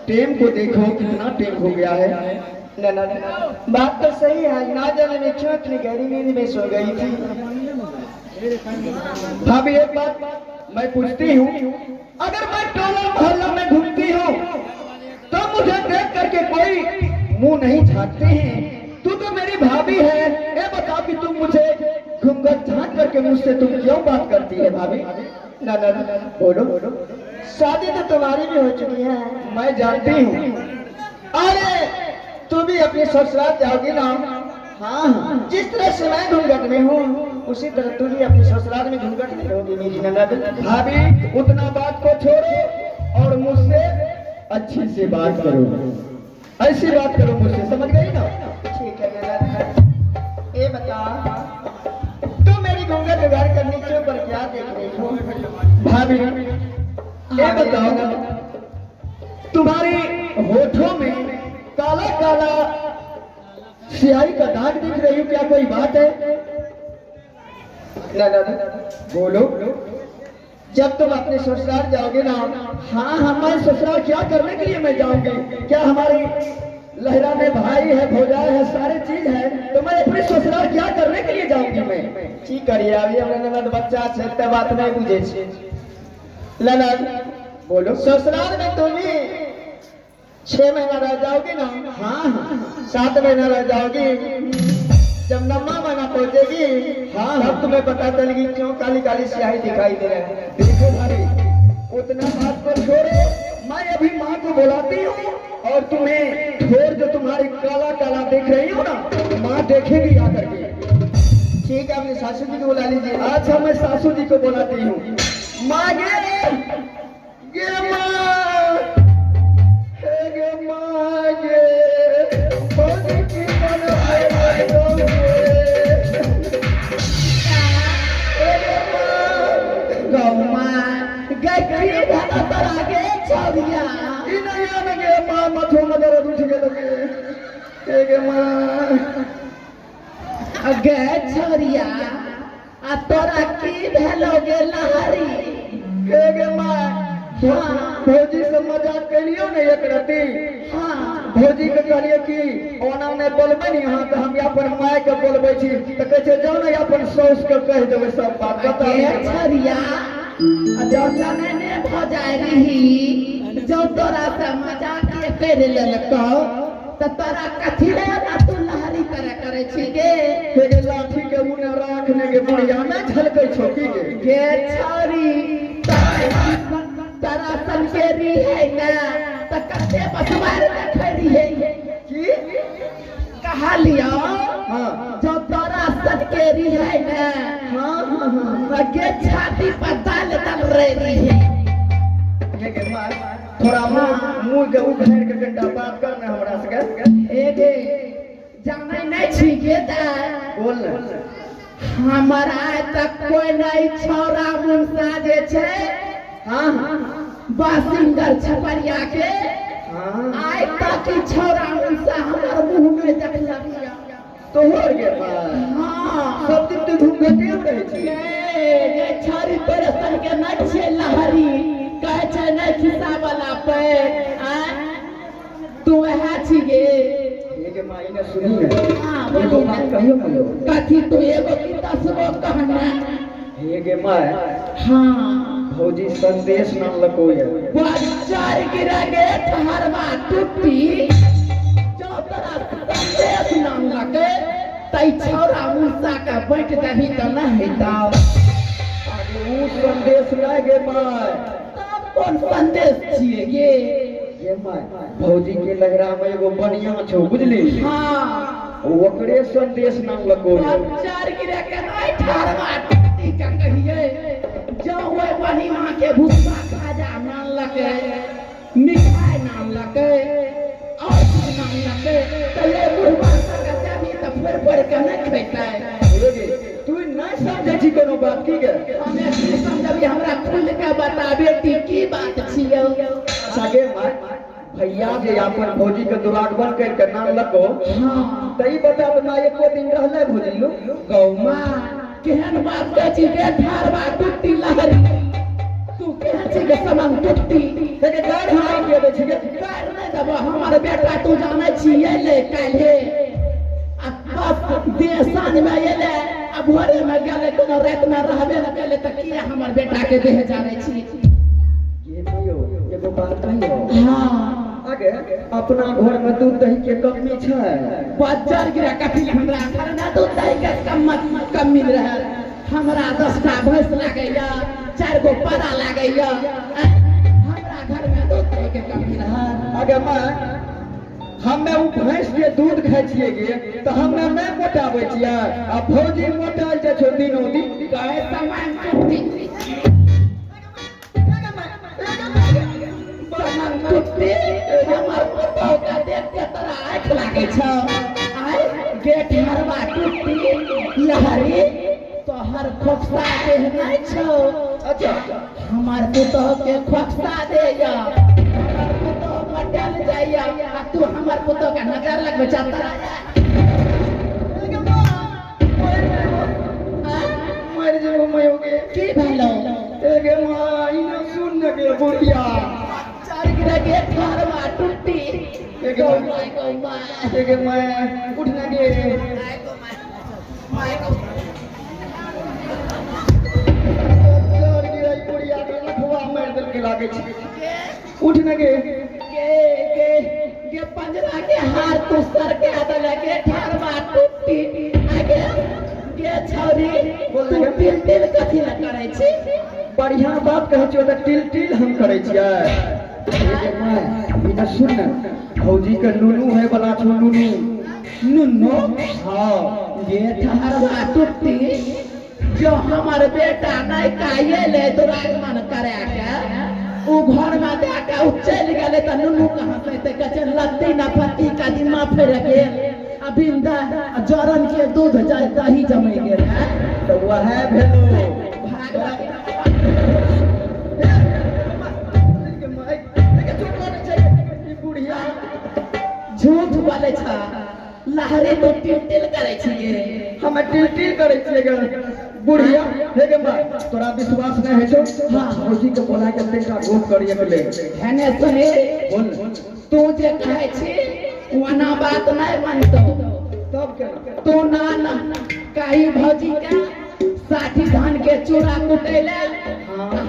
टेम को देखो, कितना टेम हो गया है। ना ना, बात तो सही है, ना जाने मैं क्यों इतनी गहरी नींद में सो गई थी। भाभी, एक बात मैं पूछती हूँ, अगर मैं टोला मोहल्ला में घूमती हूँ तो मुझे देख करके कोई मुंह नहीं झांकते हैं। तू तो मेरी भाभी है, ये बताओ कि तुम मुझे घूंघट झांक करके मुझसे तुम क्यों बात करती है भाभी? ना ना, बोलो बोलो। शादी तो तुम्हारी भी हो चुकी है। मैं जानती हूँ। अरे, तू भी अपने ससुराल जाओगी ना? हाँ हाँ। जिस तरह से मैं घूंघट में हूँ, उसी तरह तू भी अपने ससुराल में घूंघट में रहोगी, मेरी ननद। भाभी, उतना बात को छोड़ो और मुझसे अच्छी से बात करो। ऐसी बात करो मुझसे, समझ गई ना? ठीक है ननद। ये बता, तू मेरी घूंघट उघाड़ कर नीचे ऊपर क्या देख रही हो? भाभी, ये बताओ ना, तुम्हारे होठों में काला काला स्याही का दाग दिख रही हो, क्या कोई बात है? ननद। बोलो। जब तुम अपने ससुराल जाओगे ना? हाँ हाँ, मैं ससुराल क्या करने के लिए मैं जाऊंगी? क्या हमारी लहरा में भाई है, भौजाई है, सारे चीज है, तो मैं अपने ससुराल क्या करने के लिए जाऊंगी मैं? की करिए, अभी हमरा ननद बच्चा छै, ते बात नहीं बुझे छै। ननद। बोलो। ससुराल में तुम भी 6 महीना रह जाओगी ना? हाँ हाँ। 7 महीना रह जाओगी। जब नब्बा महीना पहुंचेगी, तब तुम्हें पता चलेगी क्यों काली काली स्याही दिखाई दे रहा है। देखो भाई, उतना बात को छोड़ो, मैं अभी माँ को बुलाती हूँ और तुम्हें ठोर जो तुम्हारी काला काला देख रही हो ना, माँ देखेगी आकर के। ठीक है, अपने सासू जी को बुला लीजिए। अच्छा, मैं सासू जी को बुलाती हूँ। माँ गे, गे माँ, हे गे माँ गे, भौजी की मन आए गे, हे गे माँ। गौमा गई, की भेलो तोरा गे छौरिया? ई नहीं आने गे माँ, माथो में दर्द उठ गेल गे, हे गे माँ। गे छौरिया, आ तोरा की भेलो गे लहरी? हे गे माँ, भौजी से मजाक कैलियो ने एक रति। भौजी के कहलिए कि ओना नहि बोलबै ने यहाँ, तऽ हम अपन माय के बोलबै छी, तऽ कहै छै जाउ ने, अपन साउस के कहि देबै सब बात। गे बताउ। छौरिया, आ जब जाने भऽ जाय रही, जब तोरा से मजाक करि लेलकौ, तऽ तोरा कथी ले ना तू लहरी करे करे छी गे? हे गे, लाठी के मुने राख ने गे बुढ़िया, नहि झलकै छौ की गे? गे छौरी, तोरा सन के है ना तऽ कते बसवार देखै रहियै। की? कहलियौ, जो तोरा सन के है ना, हाँ हाँ हाँ गे छाती पर दाल दल रे रही। हे गे माँ, थोड़ा मुंह मुंह के उघारि के कनिटा बात कर ने हमरा सबके। ए गे, जानै नहि छी गे दाय? बोल ने। हमरा तक कोई नहीं छौरा मुंसा जे छै, हाँ हाँ बासिंगर छपरिया के, आइ तक ई छौरा मुंसा हमर मुंह में देखलक यऽ। तोहर गे माँ? हाँ। सब दिन तू घूंघटे में रहै छी। गे गे छौरी, तोरे सन के नहि छियै लहरी, कहै छै नहि खिस्सा वाला पे आँय, तू वएह छी गे। हे गे माँ, इने सुनी ने। हाँ। एगो बोली बात ने। कहियो मलो? कथी? तू एगो की 10 गो कहना। हे गे माँ, भौजी संदेश नाम लको ये। बच्चर गिरा गे ठहरवा टुट्टी, जो तोरा संदेश नाम लके तै छौरा मुसा के बाँटि दही तऽ नहि हेतौ? आगे ऊ संदेश नहीं गे माँ। तब कोन संदेश छियै गे? गे माँ, भौजी के लहरा में एगो बनिया छौ, बुझली? ओकरे संदेश नाम लको ये। बच्चर गिरा के नहि ठहरवा टुट्टी के कहियै, जो ओहि बनिया के भुस्सा खाजा नानलकै, मिठाई नानलकै और सब नानलकै, तऽ ये बुढ़वा सबके देबही तऽ फोड़ि फोड़ि के नहि खैतै? हे गे, तू नहीं समझै छी कोनो बात की गे? हमे की समझबी? हमरा खुल के बता बेटी, की बात छियौ? अच्छा गे माँ, भैया जे अपन भौजी के दुरागमन कर के नाम लको, तऽ ई बता तऽ माँ, एको दिन रहलै भौजी लो? गौमा, केहन बात कहै छी गे ठारवा टुट्टी लहरी? तू केहन छी गे समंग टुट्टी? हे गे, गारि हम के दै छी गे? गारि नहि। देबो। हमर बेटा तू जानै छी अयलै काल्हे आ बस दे साँझ में अयलै आ भोरे में गेलै, कोनो राति में रहबे न केलै, तऽ किया हमर बेटा के देह जानै छी? ये कहियो एगो बात कहियो? हाँ। आगे अपना घर में दूध दही के कमी छै? बज्जर गिरा, कथी लए हमरा घर में दूध दही के कमी रहै? हमरा 10टा भैंस लागैया, 4 गो पारा लागैया, हमरा घर में दूध दही के कमी रहै? आगे माँ, हमे उ भैंस के दूध खाइ छियै गे तऽ हमे नहि मोटाबै छियै आ भौजी मोटायल जाइ छौ दिनो दिन। कहे सामान टूटी, सामान टूटी, हमर पुतहु के देख के तोरा आँखि लागै छौ? आय गेट हरवा टूटी लहरी, तोहर खोखसा देह नहि छौ। अच्छा। हमर पुतहु के खोखसा देया, हमर पुतहु मटल जाइया आ तू हमर पुतहु के नजर लगबै छा तोरा? मरि जेबो मयो गे। की भेलौ? एगे माँ, इने सुन ने गे बुढ़िया। चारि गिरा गेट हरवा टूटी। एगे गौ माँ। My, गौ my. एगे माँ, उठ ने गे। My, गौ my, my, गौ। चारि गिरा ई बुढ़िया के लठवा मारि देलकै लागै छै। उठ ने गे। गे गे गे पंजरा के हार तू सर के आदल गे ठारवा टूटी। आगे गे छौरी, बोल तू गे। टिल टिल कथी लए करै छी? बढ़िया बात कहै छियौ तऽ टिल टिल हम करै छियै। एगे माय, इने सुन ने, भौजी के नुनू है वाला छौ, नुनू। नुनू? हाँ। गे ठहरवा टूटी, जो हमर बेटा नयका अयलै दुरागमन करा के उ घर में दए के उ चलि गेलै तऽ नुनू कहाँ से एतै? कहै छै लत्ती न फत्ती कदीमा फेर गेल आ बिंदा आ जरन के दूध जाय दही जमै गेल है। तऽ वएह भेलो। भाग। बुढ़िया। झूठ बोलै छ लहरी, तू टिल टिल करै छी गे। हमे टिल टिल करै छियै गे बुढ़िया। हे गे माँ, तोरा विश्वास नहि होइ छौ? हाँ। भौजी के बोला के तनिका गप करिए के ले। हेने सुने। बोल। तू जे कहै छी ओना बात नहि बनतौ। तब केना? तू ना ना कही भौजी के 60 धान के चूड़ा कुटैले,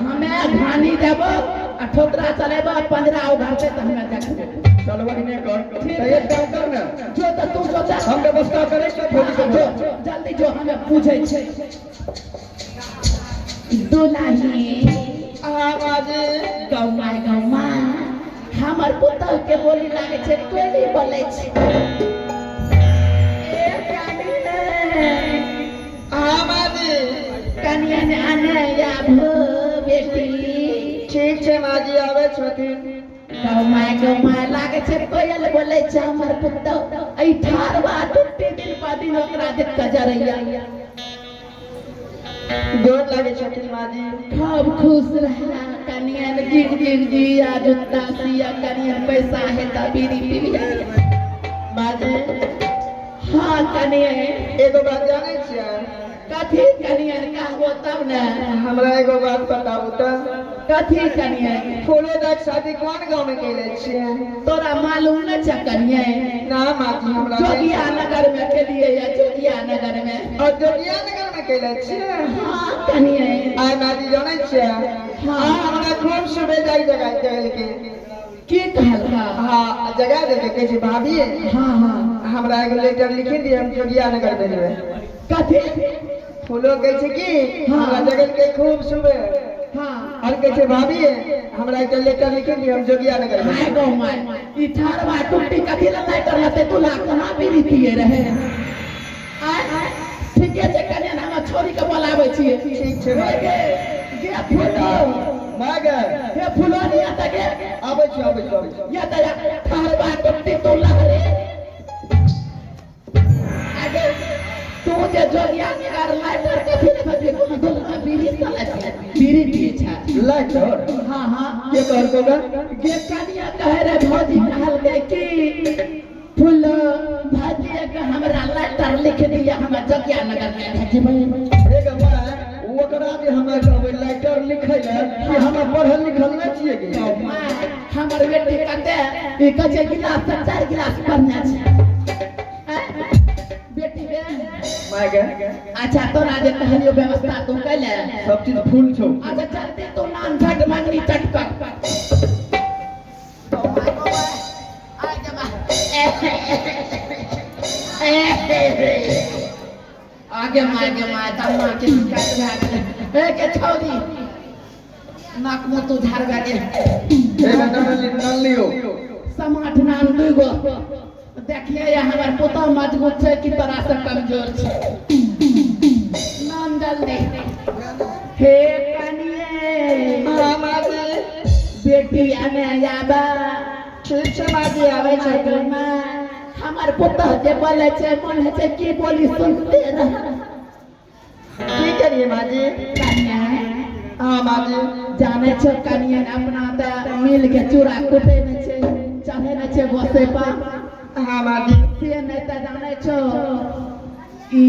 हमे घानी देबो आ ठोकरा चलेबो, पंजरा उघारते तऽ हमे देखबो। चल वही कर। ठीक। तऽ एक काम कर ने। जो तऽ तू जो जा। हम व्यवस्था करै छियै भौजी के। जो, जल्दी जो, हमे पूछै छै दुलाही। आवाज। गौमा गौमा, हमर पुतहु के बोली लागै छै कोयली बोलै छै। ए कनिया। आवाज। कनिया ने आने आबो बेटी। ठीक छै माजी, आबै छथिन। गौमा गौमा, लागै छै कोयल बोलै छै हमर पुतहु। एहि ठारवा टुट्टी दिन पर दिन ओकरा देख कऽ जरैया। गोर लागै छथिन माजी। खूब खुश रह कनियन, जिग जिग जिया, जूता सिया कनियन, पैसा है तऽ बीड़ी पीबिया। माजी। हाँ कनियन। एगो बात जानै छियै? कथी कनियन, कहबो तब ने। हमरा एगो बात बताबू तऽ। कथी कनियन? फूलो दाक शादी कोन गाँव में केले छियै? तोरा मालूम न छ कनियन? ना माजी, हमरा नहि। जोगिया नगर में केलिए या, जोगिया नगर में। और जोगिया नगर में केले छियै? हाँ कनियन। आय माजी, जानै छियै? हाँ। हाँ, हमरा खूब सुबह जाय जगह जगलके। की कहलका? हाँ, जगा देलके, कहै छै भाभी, हाँ हाँ हमरा एगो लेटर लिखी दिअ, हम जोगिया नगर भेजबै। कथी? फूलो कहै छै कि हाँ। हमरा जगलके खूब सुबह और कहै छै भाभी, हमरा एकटा लेटर लिखी दिअ, हम जोगिया नगर हाय भेजबै। गौ my, ई ठारवा टुट्टी कथी लए लाइटर लते? दूल्हा कहाँ बीड़ी पिए रहे? आय ठीके छै कनियन, हम छोरी के बोलाबै छियै। ठीक छै। हे गे, गे फूलो। माय गे। हे फूलोनिया तऽ गे। आबै छी, आबै छी, आबै छी। या तऽ ठारवा टुट्टी तू लहरे आगे, तू जे जोगिया नगर लाइटर कथी लए भेजबै? कोनो दूल्हा बीड़ी चलै छै, बीड़ी पिए छै? लाइटर? हाँ हाँ। के कहलको गे? गे कनिया कहे रे, भौजी कहलकै कि फूल भौजी के हमरा लेटर लिख दिया, हम जोगिया नगर में भेजबै। हे गे माय, ओकरा जे हमे कहबै लाइटर लिखै लए कि हमे पढ़ल लिखल नहि छियै गे? माय, हमर बेटी कते ई कहै छै गिलास से 4 गिलास पढ़ने छै। बेटी गे। My गे। अच्छा तोरा जे कहलियो व्यवस्था तू कैले? सब चीज फूल छौ। अच्छा चलते तू नान झट मंगनी चटकर। आगे माय दम्मा के शिकायत भए गेलै। ए के छौरी नाक मुँह तू झाड़ भए गेल। ए नन लियो। समाठ नाम 2 गो। देखिए ये हमर पुतोह मजबूत छै कि तोरा से कमजोर छै। नाम जल्दी। हे कनिए। हाँ माजी। बेटी आने आबा। ठीक छै माजी, आबै छै। हमर पुतोह जे बोले छै मन होइ छै की बोली सुनते रह। की करिए माजी? कनिया। हाँ माजी। जाने छो कनिया अपना तऽ मिल के चूड़ा कुटे नहि छै, चढ़े नहि छै गोसे पर। हाँ माजी। से नहि तऽ जाने छो ई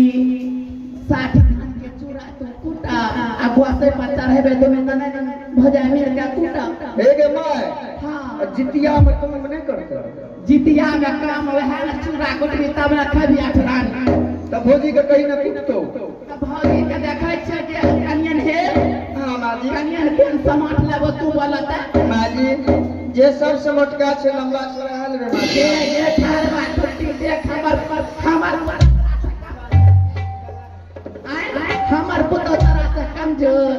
60 धान के चूड़ा तू कुटा आ गोसे पर चढ़ेबे दुनू ननैन भौजाइ मिल के कुटा। हे गे my. हाँ। जितिया में काम नहीं करते। जितिया में काम वएह ने चूड़ा कुटबी तब ने खेबी अठरान। तब भौजी के कहीं ना कुटतो। तब भौजी के देखै छियै जे कनियन हे। हाँ माजी। कनियन कोन समाट लेबो तू बोलत? माजी जे सबसे मोटका छै लंबा छै वएह लेबै माजी। ये ये ठारवा टुट्टी देख हमर हमर हमर पुतोह तोरा से कमजोर।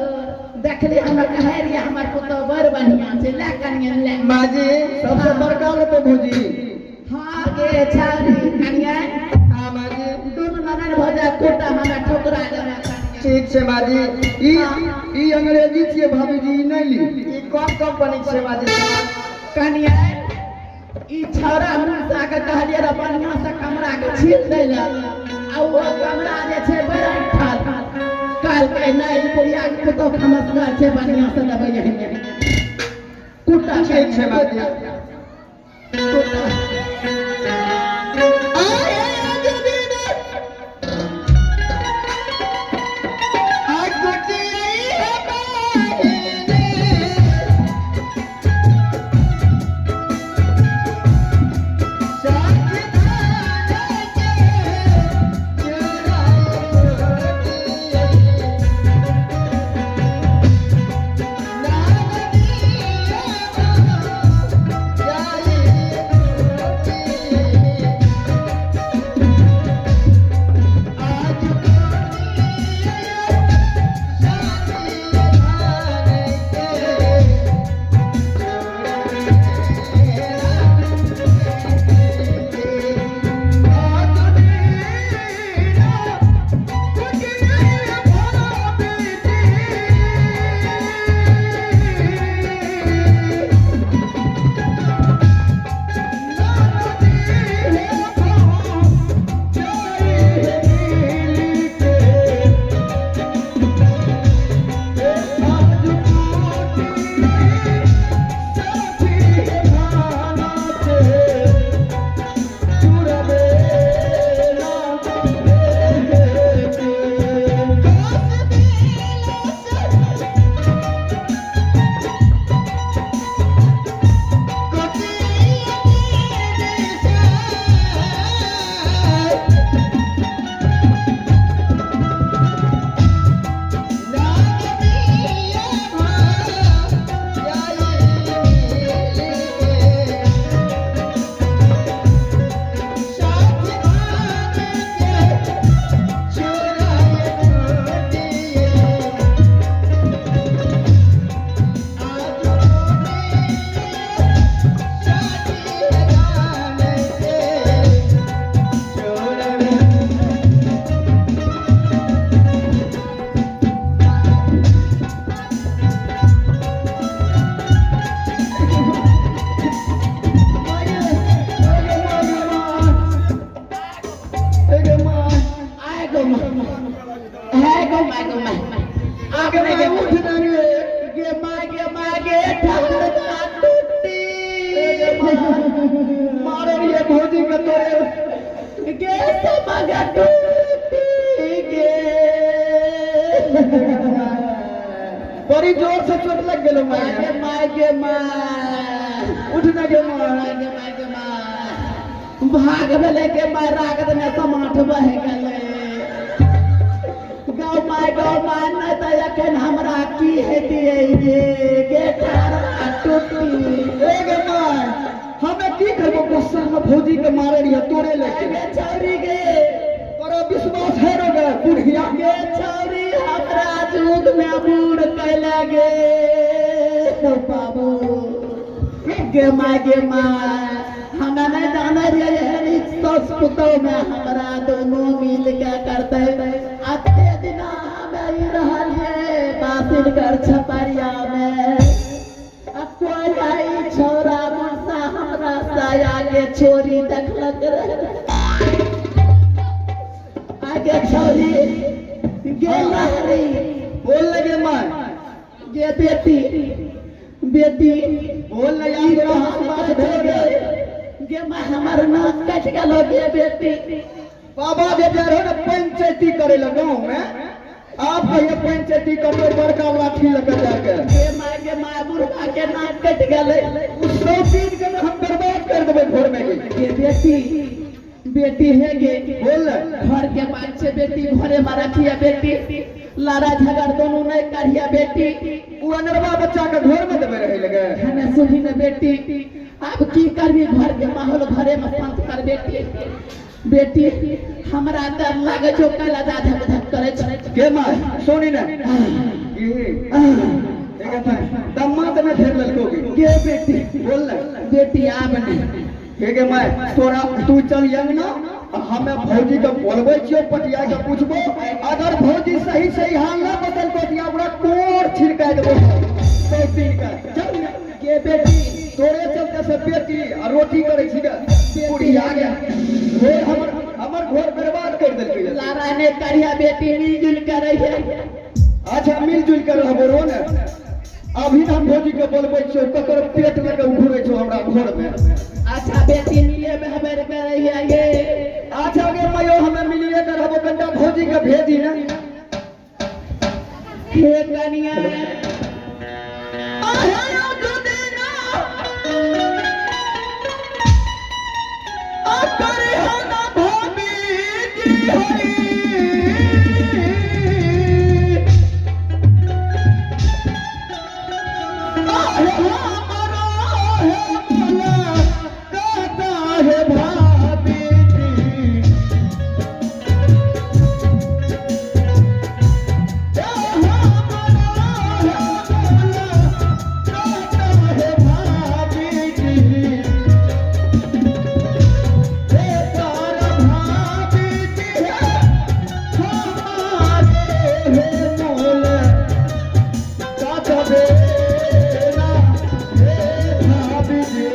देखली हमरा कहै रहियै हमर पुतोह बड़ बढ़िया छै, ले कनियन ले। माजी सबसे बड़का लेतो भौजी। हाँ गे छाड़ी कनियन। हाँ माजी। दुनू ननैन भौजाइ कोटा हमरा ठोकरा देबै। ठीक छै माजी। ई अंग्रेजी छियै भाभी जी, ई नहि ली। ई कोन कंपनी छै माजी? कनिया ई छौड़ा मुसा के कहलियै रऽ बढ़िया से कमरा के छील दै लए, आ ओ कमरा जे छै बड़ा ठाल। कहलकै नहि ई बुढ़िया के पुतोह खमसगर छै, बढ़िया से देबै यही। कुटा ठीक छै माजी। कुटा। बड़ी जोर से चोट लग गेलो माय माय। गे my गे my. उठ ना गे माय। गे माय, गे माय, भाग भेलै गे my, रागत में समाठ बह गेलै। गौ my, गौ my, नहि तऽ एखन हमरा की हेतियै रे गे ठाढ़ टूटी। ए गे my, हमें की करबो, गुस्सा में भौजी के मारे रहिए तोरे लेके। गे छौरी गे। तोरा विश्वास है रो गे बुढ़िया? गे छौरी, हमरा जुग में बूढ़ कैले गे बाबू। गे my, गे my, हमे नहीं जाने रहियै एहन सस पुतोह में हमरा दोनों मिल के करते। अते दिना हमे ई रहलियै बासिनगर छपरिया में, आ कोई आई छौरा मुनसा हमरा साया के छोरी देखलक रहे? आगे छौरी गे लहरी। बोल ले गे my. गे बेटी, बेटी। बोल ले यार, तोरा हंस बात भेल गे। गे माय, हमर नाक कटि गेलो गे बेटी। बाबा जे जा रहे ना पंचायती करे ला गाँव में, आप कहिए पंचायती करबो बड़का लाठी लके जाके। गे my, गे my, बुढ़वा के नाक कटि गेलै। उस 103 के हम बर्बाद कर देबे घर में गे। गे बेटी, बेटी हे गे। बोल ले। घर के बात छै बेटी, घरे में रखिए बेटी, लड़ाई झगड़ दोनों नहीं करिए बेटी। उ अनरवा बच्चा के घर में देबे रहे लगे। हमें सुनी न बेटी, अब की करबी, घर के माहौल घरे में शांत कर बेटी। बेटी, हमरा डर लागे छौ, कलेजा धक धक करे छै। गे my, सुनी ने की ए गे my, दम्मा त में घेर ललको गे। गे बेटी। बोल ले। बेटी, आब नहीं। हे गे my, तोरा तू चल यंगना, हमें भौजी के बोलबै छियो, पटिया के पूछबो, अगर भौजी सही सही हाल ना बतलको त ओकरा कोर छिड़का देबो 103 के। चल। गे बेटी। तोरे चलते से बेटी आ रोटी करै छी गे बुढ़िया गे, घोर हमर हमर घोर बर्बाद कर देलकै। लड़ाई नहीं करिया बेटी, मिलजुल के रहिए। अच्छा, मिलजुल के रहबो रो ने। अभी हम भौजी के बोलबै छियो, ककर पेट लगे घुरै छौ हमरा घर में। अच्छा बेटी, मिले में हमें में रहिए गे। अच्छा गे मयो, हमें मिलिए के रहबो, कनिटा भौजी के भेजी ने। हे कनिया। आहे जुदीना आ करे ना भाभी जी हरी, आहे हमारा है मोला कहता है भाभी जी, ए हमारा है मोला कहता है भाभी जी, हे तारा भाभी जी है हमारे है मोला काका बेना, हे भाभी जी।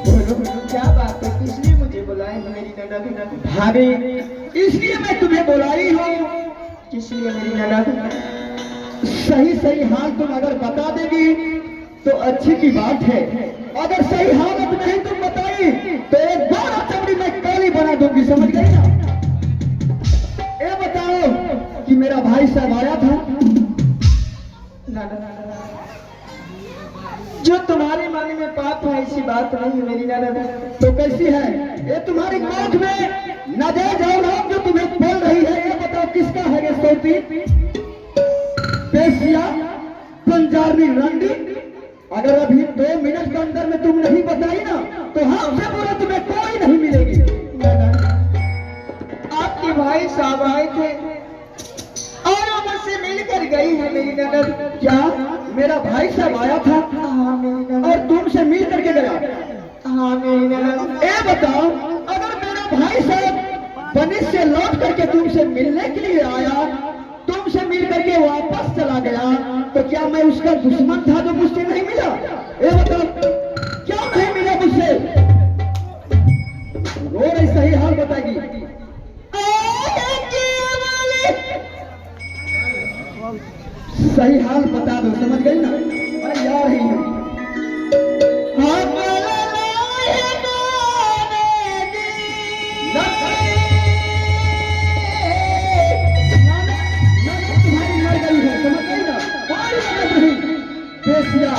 बोलो, क्या बात है? किस लिए मुझे बुलाए हैं मेरी ननद? भाभी, इसलिए मैं तुम्हें बुलाई हूँ। किस लिए मेरी ननद? सही सही हाल तुम अगर बता देगी तो अच्छी की बात है, अगर सही हालत नहीं तुम बताई तो एक बार चमड़ी में काली बना दूंगी, समझ गई ना? ये बताओ कि मेरा भाई साहब आया था? ननद, जो तुम्हारे मन में पाप है ऐसी बात नहीं है मेरी ननद। तो कैसी है ये तुम्हारी आंख में नाजायज औलाद जो तुम्हें बोल रही है, ये बताओ किसका है ये सौती पेशिया बंजारनी रंडी? अगर अभी 2 मिनट के अंदर में तुम नहीं बताई ना तो हमसे बुरा तुम्हें कोई नहीं मिलेगी। ननद, आपके भाई साहब आए थे और वो मुझसे मिलकर गई है मेरी ननद। क्या मेरा भाई साहब आया था? हाँ मेरी ननद। और तुमसे हाँ मेरी ननद। ए बताओ, अगर मेरा भाई साहब बनिस से लौट करके तुमसे मिलने के लिए आया, तुमसे मिल करके वापस चला गया, तो क्या मैं उसका दुश्मन था जो मुझसे नहीं मिला? ए बताओ, क्यों नहीं मिला मुझसे? रो रही, सही हाल बताएगी। सही हाल बता दो, समझ गई ना? मैं जा रही हूँ। तुम्हारी मर गई है, समझ गई ना? कोई मदद नहीं। बेसिया।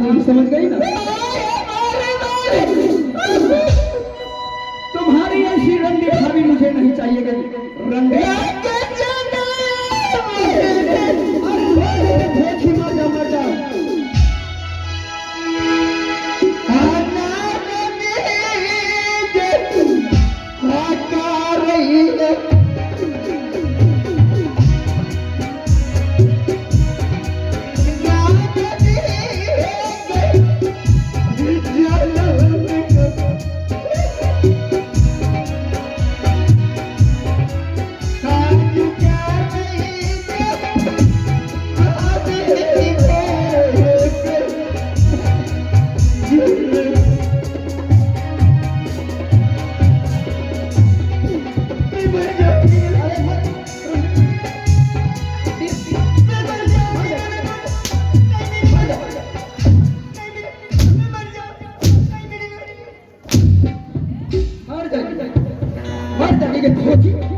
देगी, समझ गई ना? तुम्हारी ऐसी रंडी भाभी मुझे नहीं चाहिए रंडी। अरे देखी, मर जा, मर जा। मर जाएगी, मर जाएगी धोती।